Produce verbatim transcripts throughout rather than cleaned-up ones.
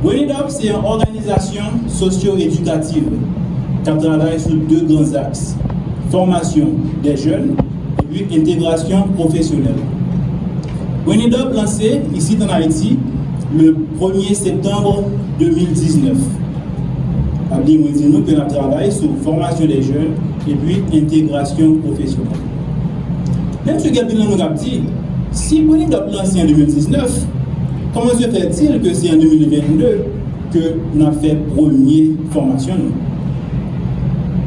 Brain It Up se yon òganizasyon sosyo-edikativ k ap travay sou de gran zaks, fòmasyon dè jèn epi entegrasyon pwofesyonèl. Brain It Up lanse isit ann Ayiti le premye septanm de mil diznèf. Pa bliye mwen di nou ke n ap travay sou fòmasyon dè jèn epi entegrasyon pwofesyonèl. Menm si gen anpil nan nou k ap di, si Brain It Up lanse an de mil diznèf, comment se fait-il que c'est en deux mille vingt-deux ke n ap fè premye fòmasyon nou?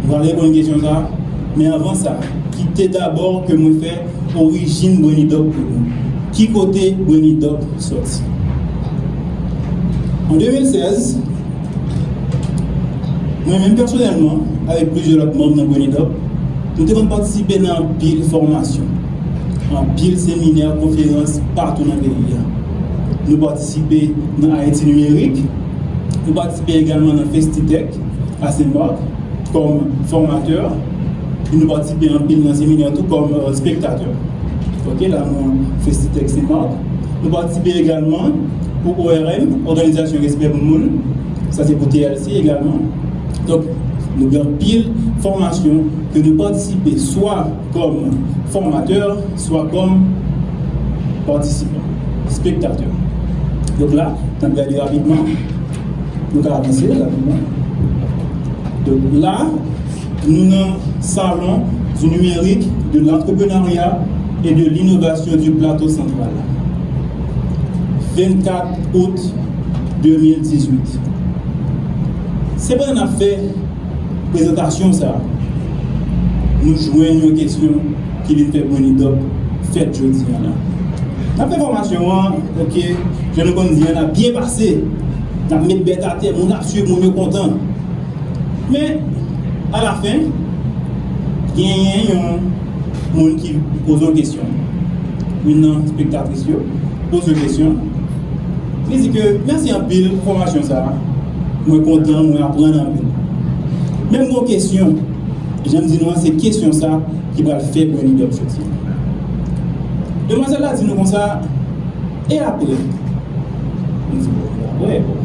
M pral reponn kesyon sa a, men anvan sa, kite dabò ke mwen fè orijin Brain It Up pou nou. Ki kote Brain It Up sòti? An de mil sèz, mwen menm pèsonèlman, avèk plizyè lòt manm nan Brain It Up, nou te konn patisipe nan anpil fòmasyon, anpil seminè, konferans patou nan peyi a. Nou patisipe nan Ayiti Nimerik, nou patisipe egalman nan Festitech a Sen Mak kòm fòmatè, e nou patisipe anpil nan seminè tou kòm, euh, spektatè. Ok, la nou Festitech Sen Mak. Nou patisipe egalman pou O R M, Òganizasyon Respè pou Moun. Sa se pou T L C egalman. Donk, nou gen anpil fòmasyon ke nou patisipe swa kòm fòmatè, swa kòm patisipan, spektatè. Donk la, n ap gade rapidman. Nou ka avanse rapidman. Donk la, nou nan Salon du Numérique, de l'Entrepreneuriat et de l'Innovation du Plateau Central. Vennkat out de mil dizuit. Se pandan n ap fè prezantasyon sa a, nou jwenn yon kesyon ki vin fè Brain It Up fèt jodi a la. N ap fè fòmasyon an, ok, jan nou konn di a, n ap byen pase, n ap met bèt atè, moun ap swiv, moun yo kontan. Men, alafen, genyen yon moun ki poze yon kesyon. Youn nan spektatris yo poze yon kesyon. Li di ke, "Mèsi anpil pou fòmasyon sa a. Mwen kontan, mwen aprann anpil. Men m gen yon kesyon, jan m di nou an, se kesyon sa ki pral fè Brain It Up soti." Demwazèl la di nou konsa, "E apre?" Nou di, "Bon, e apre, bon."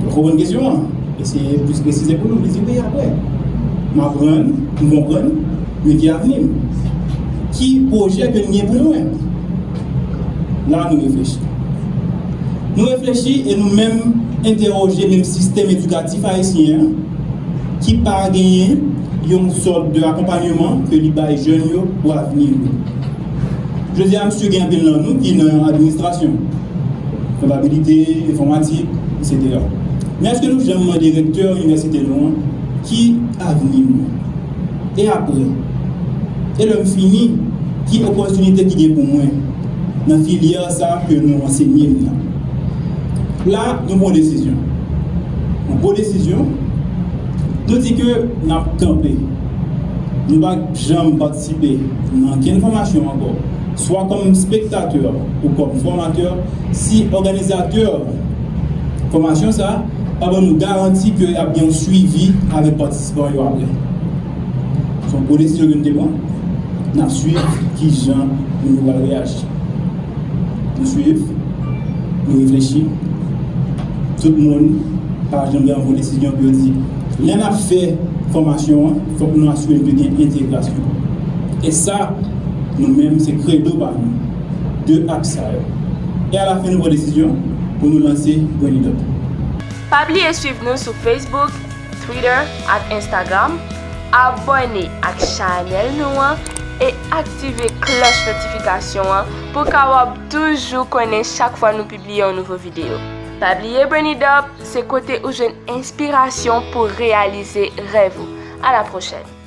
Nou konprann kesyon an. Eseye plis presize pou nou. Li di, "Wi, apre. M aprann, m konprann, men ki avni m? Ki pwojè ke m gen pou mwen?" La, nou reflechi. Nou reflechi e nou menm entèwoje menm sistèm edikatif ayisyen an ki pa genyen yon sòt de akonpanyeman ke li bay jèn yo pou avni yo. Jodi a, m si gen anpil nan nou ki nan administrasyon, kontabilite, enfòmatik, etsetera. Men èske nou janm mande rektè inivèsite nou an ki avni nou? E apre? E lè m fini, ki opòtinite ki gen pou mwen nan filyè sa a ke nou ansenye m nan? La, nou pran yon desizyon. Yon gwo desizyon. Nou di ke n ap kanpe. Nou pa janm patisipe nan okenn fòmasyon ankò, swa kòm spektatè ou kòm fòmatè, si òganizatè fòmasyon sa a pa ban nou garanti ke y ap gen yon swivi avèk patisipan yo apre. Se yon gwo desizyon ke nou te pran. N ap swiv kijan moun yo pral reyaji. Nou swiv, nou reflechi. Tout moun pa janm gen yon bon desizyon pou yo di, lè n ap fè fòmasyon an, fòk nou asire n ke gen entegrasyon. E sa, nou menm, se kredo pa nou. De aks sa yo. E alafen, nou pran desizyon pou nou lanse Brain It Up. Pa bliye swiv nou sou Facebook, Twitter ak Instagram, abòne ak chanèl nou an e aktive klòch notifikasyon an pou w kapab toujou konnen chak fwa nou pibliye yon nouvo videyo. Pa bliye Brain It Up, se kote ou jwenn enspirasyon pou reyalize rèv ou. A la pwochèn!